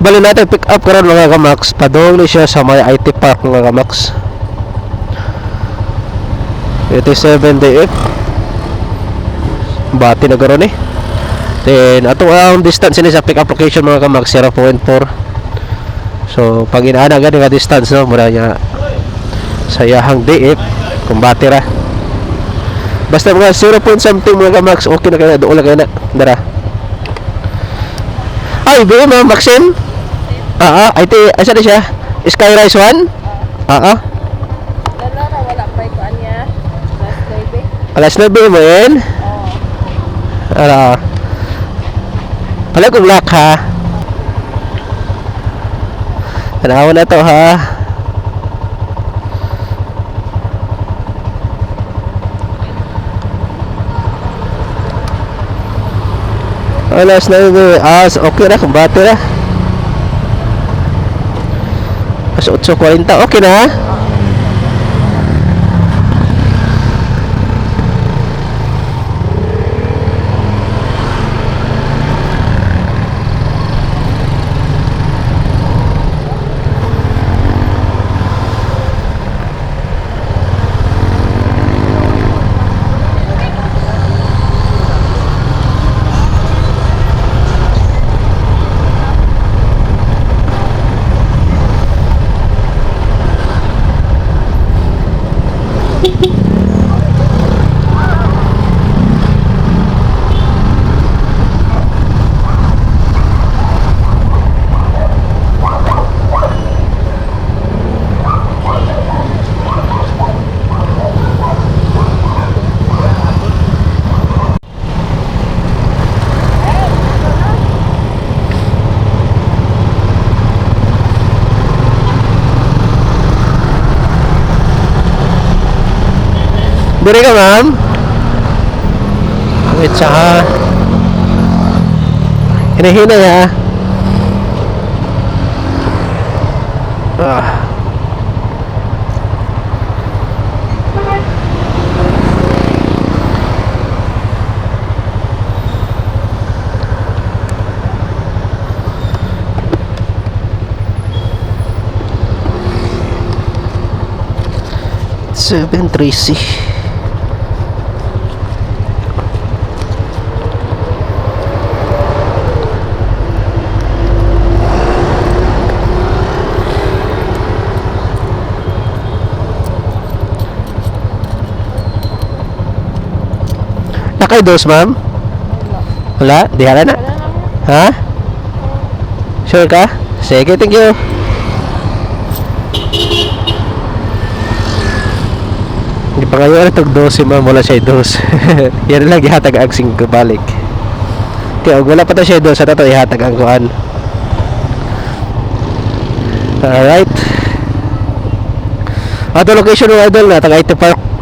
Bali natin pick up karon mga kamax. Padong ni siya sa may IT Park mga kamax. 87 DF. Bati na karon eh. Then ato ang distance ni sa pick up location mga kamax 0.4. So pag inaana gani nga distance no mura nya sayahang DF kung bati ra. Basta mga 0 point something mga kamax okay na kaya doon lang kaya na. Dara. Ay, biyo mga Maxim. IT, asa na siya? Skyrise 1? Wala na, wala pa ito niya. Alas 9 mo yun? Oo. Pala kong lock ha. Tanawan na to ha. Alas 9 okay na, kumbate na. Mas 8.40, okay na. Buri ka ma'am? Wait siya. Hinahina ya. Ah. Seven Tracy. Nakay dos ma'am? Wala? Di hala na? Ha? Sure ka? Sige, thank you. Hindi pa ngayon itong 12 ma'am, wala siya 2. Yan lang ihatag ang 5 balik. Kaya wala pa to siya 2, sa tato ihatag ang kuhan. Alright. Ato location ng idol na, taga IT Park.